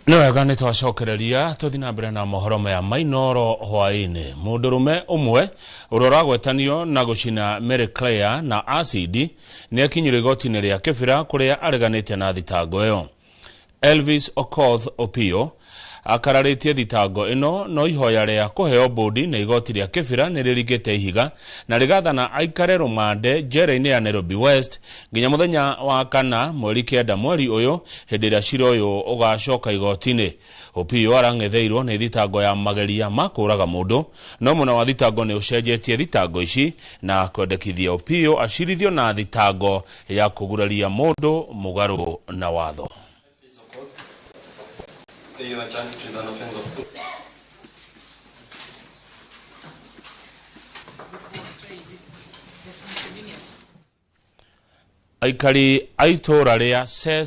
Nĩ wega, nĩ twacokereria tũthi na mbere na mohoro maya mainoro hwaĩ-inĩ. Mũndũrũme ũmwe ũrĩa ũragwetanio na gũcina Mary Claire na acidi nĩ akinyire igoti-inĩ rĩa Kĩbĩra kũrĩa areganĩte na thitango ĩyo. Elvis Okoth Opio akararĩtie thitango ĩno, no ihoya rĩa kũheo mbũndi na igoti rĩa Kĩbĩra nĩ rĩringĩte ihiga na rĩgathana aikare rũmande njera-inĩ ya Nairobi West nginya mũthenya wa kana mweri 9 mweri ũyũ, hĩndĩ ĩrĩa cira ũyũ ũgacoka igoti-inĩ. Opio arang'etheirwo nĩ thitango ya mageria ma kũraga mũndũ, no mwena wa thitango nĩ ũcenjetie thitango ici na kwendekithia Opio acirithio na thitango ya kũguraria mũndũ mũgarũ na watho. You are charged with an offense of Aikari a itũũra rĩa Ses